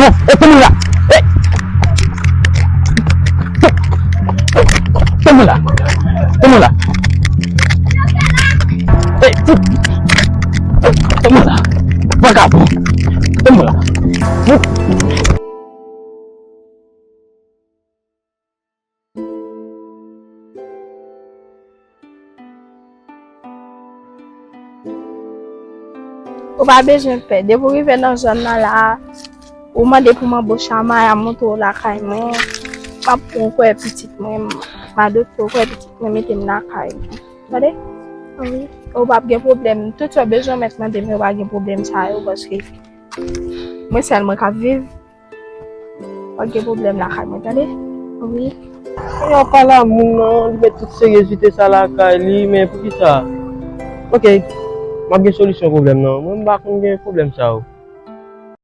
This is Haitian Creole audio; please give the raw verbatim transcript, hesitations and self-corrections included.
Hey, hey, tande la. Hey, tande la. Tande la. Tande la. Vagabon. Tande la. Ou pa bezwen pè. Depi w rive nan zòn nan la a, ou mande pou m anboche a, m a montre w lakay mwen. M ap pran w kwè pitit mwen, m a adopte w kwè pitit mwen, mete m lakay mwen. Tande? Wi. Ou p ap gen pwoblèm. Tout sa w bezwen w mèt mande m, ou pa gen pwoblèm sa yo, paske mwen sèl mwen k ap viv. Pa gen pwoblèm lakay mwen, tande? Wi. Yo pale a moun nan, li met tout seryezite sa lakay li, men poukisa? Ok, m ap gen solisyon pwoblèm nan. Mwen m pa konn gen pwoblèm sa yo.